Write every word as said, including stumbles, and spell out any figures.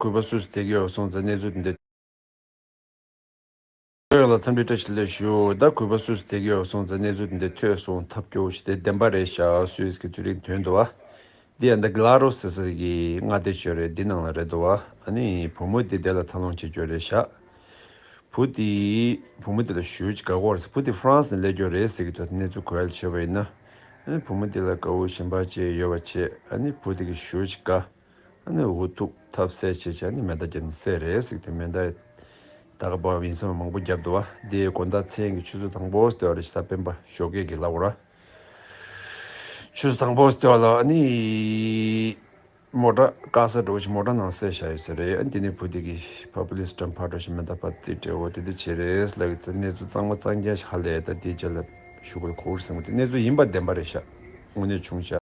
གུས་པ་སུ་སུ་དེ་ག་ཡོད་སོང་ཙང་གནས་ཚུལ་འདི་འདྲ། ཁྱེད་རང་ལ་འཚམས་འདྲི་བཀྲ་ཤིས་བདེ་ལེགས་ཞུ། ད་གུས་པ་སུ་སུ་དེ་ག་ཡོད་སོང་ཙང་གནས་ཚུལ་འདི་འདྲ་ཐོས་སོང་། ཐབས་སྐྱོ་བོ་ཞིག་དེ་བདེན་པ་རེད་ཤག་སུད་སི་གི་དུས་རིང་ཐོན་འདུག་བ། འདི་ཡང་འདི་གི་ལ་རོ་སི་སི་གི་མངའ་སྡེ་ཅིག་རེད། འདི་ནང་ལ་རེད་འདུག་བ། ཨ་ནི་བུ་མོ་འདི་དེ་ལ་འཚར་ལོངས་བྱེད་རྒྱུ་རེད་ཤག་བུ་དེ་བུ་མོ་དེ་ལ་ཞེ་པོ་ཅིག་དགའ་གི་རེད་ཟེར། བུ་དེ་ཧྥ་རན་སི་ནས་སླེབས་རྒྱུ་རེད་ཟེར་གྱི་འདུག་གནས་ཚུལ་གོ་ཡ་བྱས་པ་ཡིན་ན། ཨ་ནི་བུ་མོ་དེ་ལ་དགའ་བོ་ཞེ་པོ་ཅིག་ཡོད་པ་བྱས། ཨ་ནི་བུ་དེ་གིས་ཞེ་པོ་ཅིག་དགའ། ཨ་ནི་འུ་ཐུག་ཐབས་ཟད་བྱས་བྱས། ཨ་ནི་མེ་མདའ་བརྒྱབ་ནས་བསད་རེད་ཟེར་གྱི་འདུག་མེ་མདའ་ད་ག་པར་ཡིན་ས་མང་པོ་བརྒྱབ་འདུག་བ། འདི་དགོང་དག་མཚན་གྱི་ཆུ་ཚོད་དང་པོ་ཟེར་བ་རེད། གཟའ་སྤེན་པ་ཞོགས་ཀས་ཀྱི་ལབ་དགོས་ར། ཆུ་ཚོད་དང་པོ་ཟེར་བ་ལ་ཨ་ནི་མོ་ཊ་བཀག་ས་འདྲ་བོ་ཞིག་མོ་ཊ་ནང་བསད་བཞག་ཡོད་ས་རེད། ཨ་ནི་དེ་ནས་བུ་དེ་གིས་ཕ་པུ་ལི་སི་འགྲམ་ཕར་འགྲོ་ཞིག་མེ་མདའ་ཕར་རྩེད་སྤྲད་འོ་དེ་འདྲ་བྱས་རེད་ལབ་ཀྱི་འདུག་གནས་ཚུལ་གཙང་མ་གཙང་རྐྱང་ཞིག་ཧ་ལས། ད་དེའི་རྗེས་ལ་ཞུ་དགོས་གོ་རེད་བསམ་གྱི་འདུག་གནས་ཚུལ་ཡིན་པ་བདེན་པ་རེད་ཤག་དངོས་གནས་བྱུང་ཤག